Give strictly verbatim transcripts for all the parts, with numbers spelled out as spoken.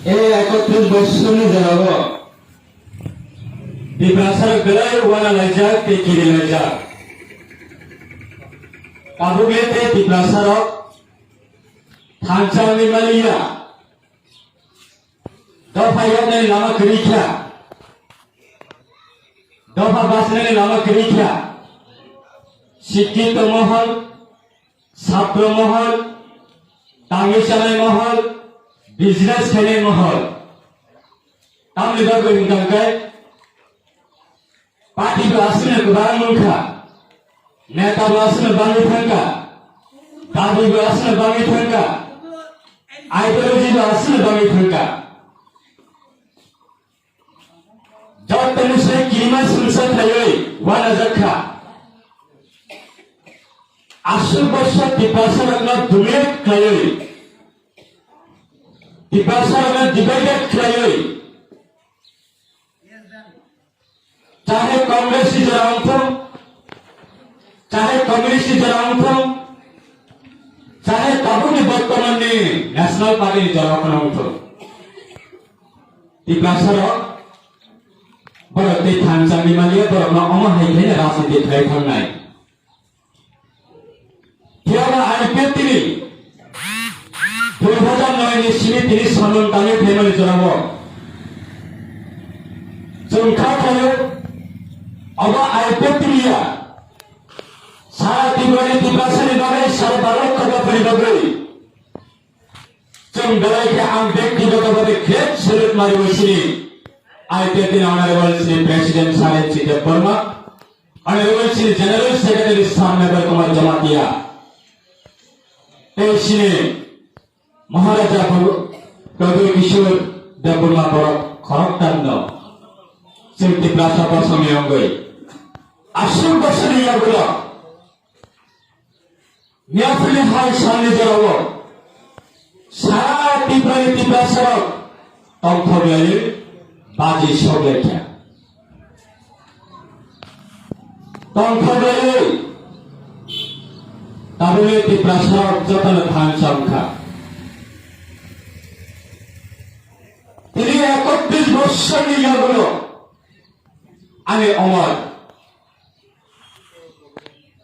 E ekotris bosorni jorao Tiprasarok belai uana laijak tei kiri laijak. Tabukle tei Tiprasarok thansa wngwi maliya. Dopha yaknani lama kwrwi kha. Dopha bachinani lama kwrwi kha. Sikkito mohol, satro mohol, tangwi chanai mohol, business khainai mohol. Tamni bagwi hwnkha hwnkhe, party bo aswkno kwbang wngkha, neta bo aswkno bangwi thangkha, dabi bo aswkno bangwi thangkha, ideology bo aswkno bangwi thangkha. Jottoni se kirima sumsa khaiwi uanajakha. Aswk bosor Tiprasarokno dominate khaiwi, Tiprasarokno divided khaiwi, chahe Congress ni jora wngthung, chahe Communist ni jora wngthung, chahe tabukni bortomanni National Party ni jora wngthung. Tiprasarok borok tei thangjani maliya borokno omo hai khe rajniti khlai thangnai. Phiya ba I P F T ni dui hajar noi ni simi tini samung tangwi phaimani jorao chwng kha khaio obo I P F T ni ya. Sara Tripura ni Tiprasa ni bagwi, sara Bharat ni bagwi. Chwng belai khe ang bektigoto bhabe khrip salute mari o sini I P F T ni Honorable Shri President Sir N C Debbarma, Honorable Shri General Secretary Sir Meval Kumar Jamatia, tei sini Maharaja Pro-, Pradyot Kishore Debbarma borok khoroktham no chwng Tiprasa bosongni wngwi aswk bosongni yagulo Miyaphuilni hai salni jorao sara Tiprani Tiprasarok tongthok laiwi baji sok laikha. Tongthok laiwi tabukni Tiprasarok jotono thansa wngkha. Tini ekotris bosorni yagulo ani omor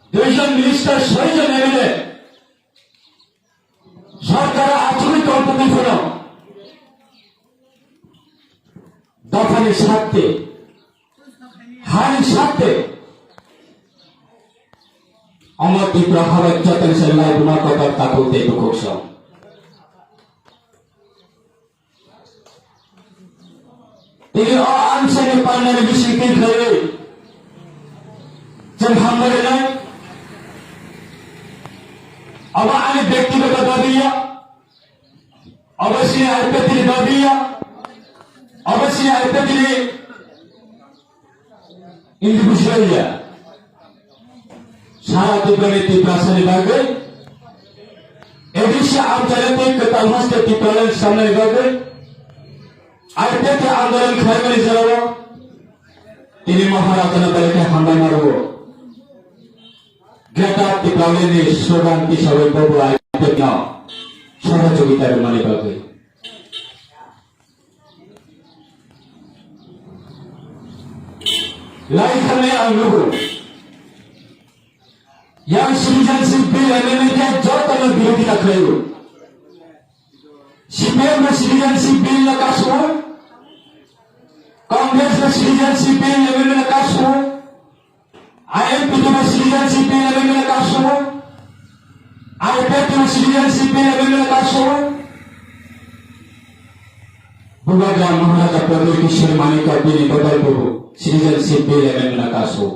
Duijon minister, soijon M L A. Sorkar achugwi tongtwtwi phano dophani sakte, hani sakte, omo Tripura habai jotoni se laibuma kotor takhuk tei bukhuk song. Tini o amchaini pandani bising twi khlaiwi chwng hambai rwnai. Obo ani bektigoto dabi ya, obo chini I P F T ni dabi ya, obo chini I P F T ni individual ya. Sara Tiprani Tiprasani bagwi, A D C amchaini twi kwtal haste Tipraland samnani bagwi, I P F T andolon khlaimani jorao tini Maharajano belai khe hambai ma rwo. Greater Tipraland ni slogan tisawui bobo I P F T no sohojogita rwmani bagwi. Lai thangwi ang nugo. Yang citizenship bill amendment khe jotono birodita khlaio. C P M no citizenship bill no kaso, Congress no citizenship bill amendment no kaso, I N P T no citizenship bill amendment no kaso, I P F T no citizenship bill amendment no kaso. Bubagra Maharaja Pradyot Kishore Manikya bini bodol bubu citizenship bill amendment no kaso.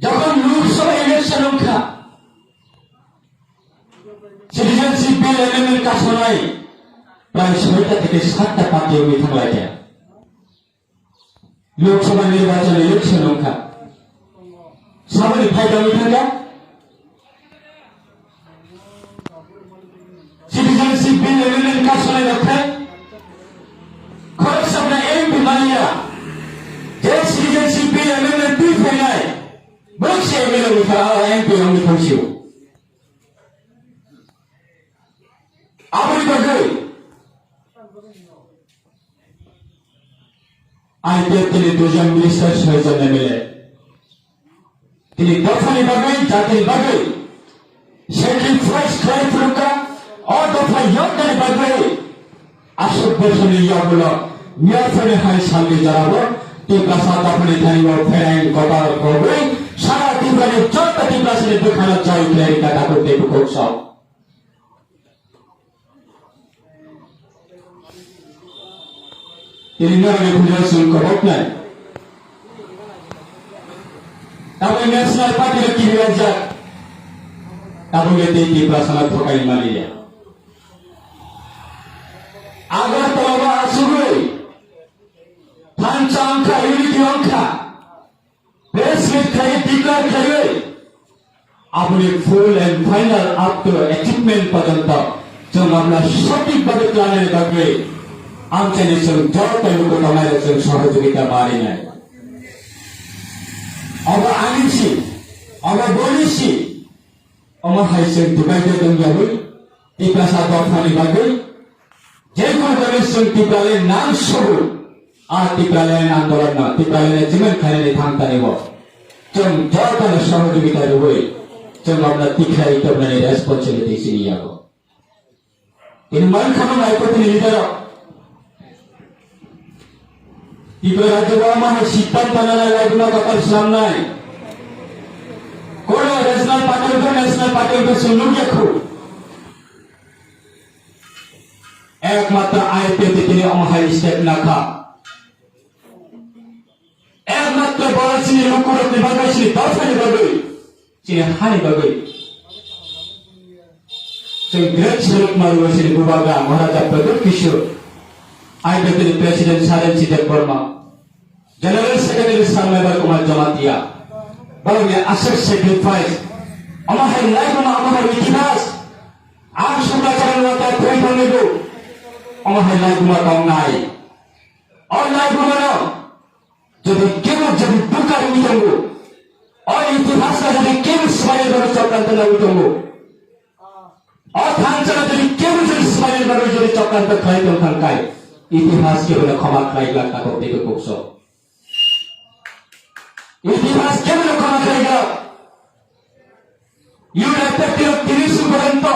Jokhon Lok Sabha election wngkha, citizenship bill amendment kasonai prai soita theke satta party wngwi thanglaikha. Lok Sabha nirbachan election wngkha, saboni phaida wngwi thangkha. Citizenship bill amendment kasonai rok khe khoroksa bwrwi M P manya, je citizenship bill amendment twi phainai, borok se M L A wngwi thang, ah, M P wngwi thang sio. Aboni bagwi I P F T ni duijon minister, soijon M L A. Tini dophani bagwi, jatini bagwi sacrifice khlai phuru kha, o dopha yoknani bagwi aswk bosorni yagulo miyarphani hai salni jorao Tiprasa dophani thani o pherang kotor kogwi sara Tiprani joto Tiprasani bwkhano jai khlai rikha tabuk tei bukhuk sok. Tini norokni phunjak chwng koboknai. Tabuk National Party rok kiri rajak. Tabuk le tei Tiprasano thokai maliya. Agartala o asugwi thansa wngkha, unity wngkha. Press meet khlaiwi declare khlaiwi aboni full and final up to achievement porjonto chwng abla sothik bhabe khlainani bagwi amchaini chwng joto luku tongnai rok chwng sohojogita barinai. Obo ani si, obo boni si, omo hai chwng divided wngyawi Tiprasa dophani bagwi Jekunu jani chwng Tipraland nang sobo, a Tipraland andolonno, Tipraland achievement khainani thang tani o. Chwng jotono sohojogita rwui, chwng abono tikhlai tongmani responsibility chini yago. Tini mankha no nai kotini leader rok. Tripura rajyo o ma hai siddhanta nanai laibuma kapal swnamnai. Kono regional party rok national party rok chwng nukya khu. Ekmatro I P F T tini omo hai step nakha. Ekmatro boro chini lukurokni bagwi, chini dophani bagwi, chini hani bagwi. Chwng great salute mario chini bubagra Maharaja Pradyut Kishore, I P F T ni President Saransi Debbarma. General Secretary Sir Mebar Kumar Jamatia, borokni aswk sacrifice, omo hai laibuma, omo hai itihas, ang Subracharan Rata thwi thangwi bo, omo hai laibuma tongnai. O laibumano jodi kebo jodi bukar wngwi tongo, o itihasno jodi kebo swmai rwna chokranto naiwi tongo, o thansa jodi kebo jodi swmai rwna jodi chokranto khlai tong thang khai, itihas kebono khoma khlai glak tabuk teibo kukso. Itihas kebono khoma khlai glak. United Tirok tini suporjonto,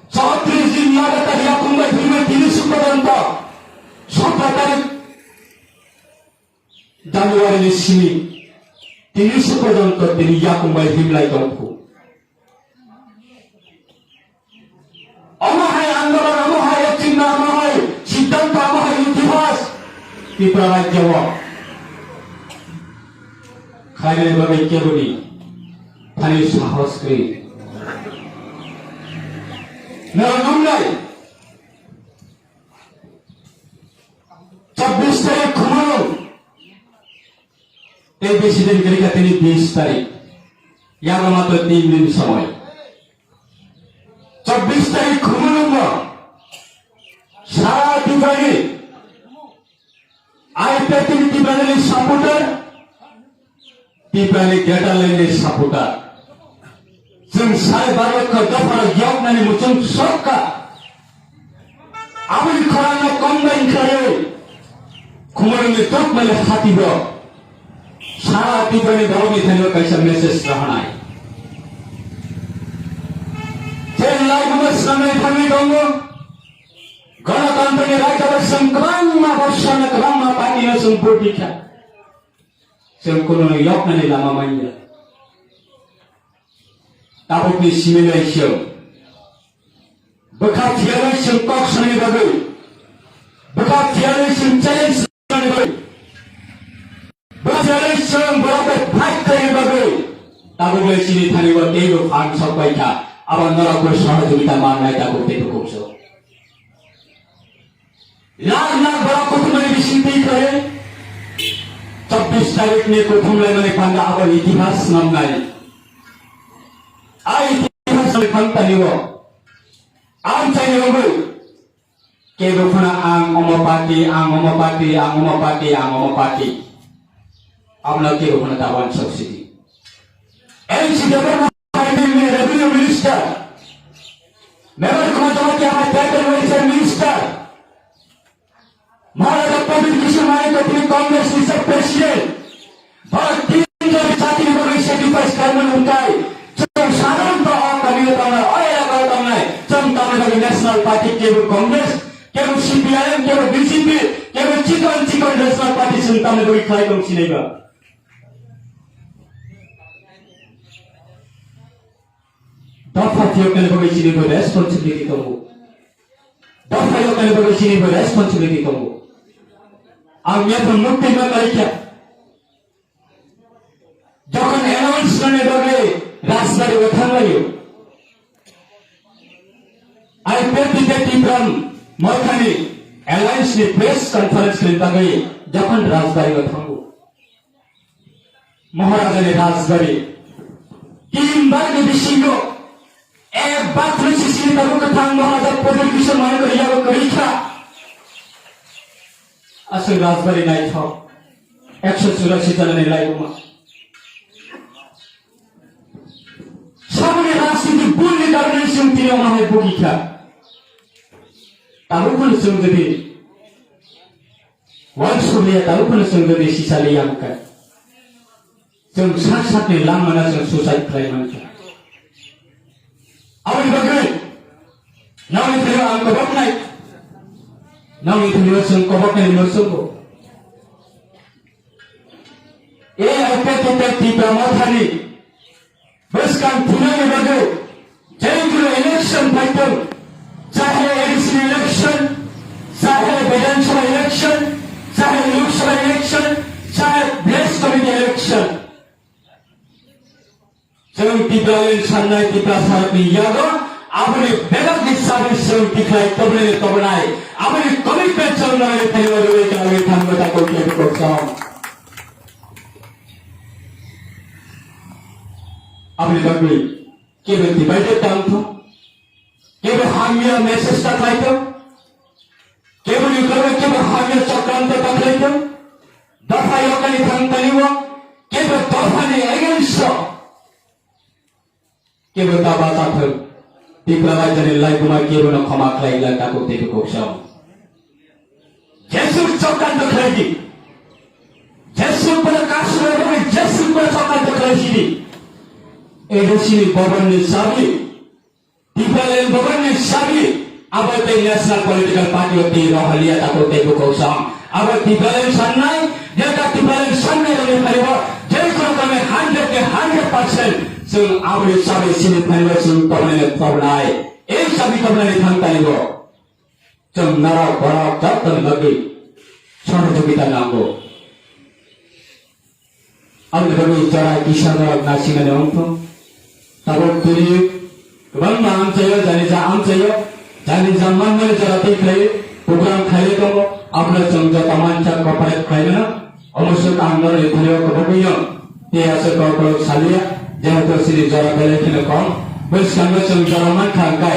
chowtrish din lagatar yakung bai himwi tini suporjonto, sotro tarik January ni simi, tini suporjonto tini yakung bai himlai tongkhu. Omo hai andolon, omo hai achievement, omo hai siddhanto, omo hai itihas Tripura rajyo o khainani bagwi keboni thani sahos kwrwi. Norok nuknai, chobbish tarik Khumulwng tei besi din kwrwi kha tini bish tarik, yago matro tin din somoy. Chobbish tarik Khumulwngo sara Tiprani I P F T ni Tiprani supporter, Tiprani greater land ni supporter. Chwng sare baro kha dophano yoknani muchung sokha. Aboni khorangno combine khlaiwi Khumulwngni tokmani hati bo sara Tiprani borokni thani kaisa message rahanai. Chwng laibuma swnamwi thangwi tongo. Ganatantrani raida bai chwng kwbangma borsano kwbangma party no chwng vote rikha. Chwng kuno yoknani lama manya. Tabukni simi bai chwng bwkha phiyarwi chwng kok sanani bagwi, bwkha phiyarwi chwng challenge sanani bagwi, bwkha phiyarwi chwng borok bai fight khlaina bagwi, tabuk lai chini thani o teibo phan sok pai kha, abo norok bai sohojogita mannai tabuk tei bukhuk so. Lakh lakh borok kuthumani bising twi khlai, chobbish tarikh ni kuthum laimani panda abo itihas swnamnai. A itihas ni pantani o ang chaini rogwi kebo phano ang omo party, ang omo party, ang omo party, ang omo party. Abno kebo phano ta wansok sidi. N C Debbarma hai revenue minister, Mebar Kumar Jamatia hai tribal welfare minister, Maharaja Pradyut Kishore Manikya tini Congress ni sa president, ba tin jon jati ni bagwi sacrifice khlaimani hwnkhai, chwng sadharanto o kami o tongnai, o elaka o tongnai, chwng tamni bagwi National Party, kebo Congress, kebo C P I M, kebo B J P, kebo chikon chikon National Party chwng tamni bagwi khlai tong sinai ba. Dopha phiyoknani bagwi chini bo responsibility tongo. Dopha phiyoknani bagwi chini bo responsibility tongo. Ang yathang mukti ma kalaikha. Jokhon announce khlaina bagwi Rajbari o thanglaio. I P F T T Tipra Mothani alliance ni press conference khlaina bagwi jokhon Rajbari o thango. Maharajani Rajbari. Tin bar ni bisingo ek bathroom sisini tabuk kwthang Maharaja Pradyot Kishore Manikya yago kwrwi kha. Aswk Rajbari naithok. Ekso churasi janani laibuma. Saboni rajniti bul ni karone chwng tini omo hai bugikha. Tabuk phano chwng jodi Wansukliya tabuk phano chwng jodi sisaliya hwnkhe, chwng sak sakni langmano chwng suicide khlai mankha. Aboni bagwi nokni thani ang koboknai, nokni thani chwng koboknai no chwngo. A I P F T T Tipra Mothani bwskang thwinani bagwi, je kono election phaitong, chahe A D C election, chahe Bidhan Sabha election, chahe Lok Sabha election, chahe village committee election. Chwng Tipraland sannai Tiprasarokni yago aboni bebakni service chwng tikhlai tobonai tobonai, aboni commitment chwng nai thani rwi thangwi thangwi thangwi thangwi. Aboni bagwi kebo divided tang thung, kebo hamya message ta khlai thung, kebo ni kebo kebo hamya chokranto ta khlai thung, dopha yokani thang tani o, kebo dophani against o, kebo ta bacha thung, Tipra Rajyani laibuma kebo no khoma khlai glak takhuk tei bukhuk song. Jesu chokranto khlai di. Jesu pura kasura bagwi Jesu pura chokranto khlai sidi. A D C ni bhavan ni chabi, Tipraland bhavan ni chabi, abo tei national political party o twi rohaliya takhuk tei bukhuk song. Abo Tipraland sannai, jeta Tipraland sannai rokni phaio, je kono kami hundred ke hundred percent chwng aboni chabi sini phaio chwng tobonai tobonai. Ei chabi tobonai thang tani bo. Chwng norok borok jottoni bagwi sohojogita nango. Aboni bagwi jora kisa norok nasinani wngthung. Tabuk tini kwbangma amchaio, jani ja amchaio, jani ja manmani jora tei khlai program khlai tongo. Abono chwng joto mansa cooperate khlaimano. Omo swk ang norokni thani o kwbangwi no tei aswk kok kok saliya, jehetu chini jora belai kheno kom. Bwskango chwng jora mankha hwnkhe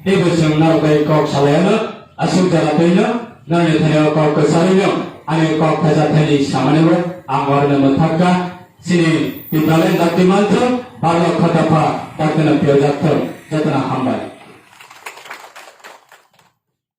teibo chwng norok bai kok salaiano, aswk jora twino norokni thani o kok kwcharwino ani kok thejathani samani bo ang oroni mwthakha. Chini Tipraland dakti manthung, barlok khatapha dakti no piyojak thung. Jotono hambai.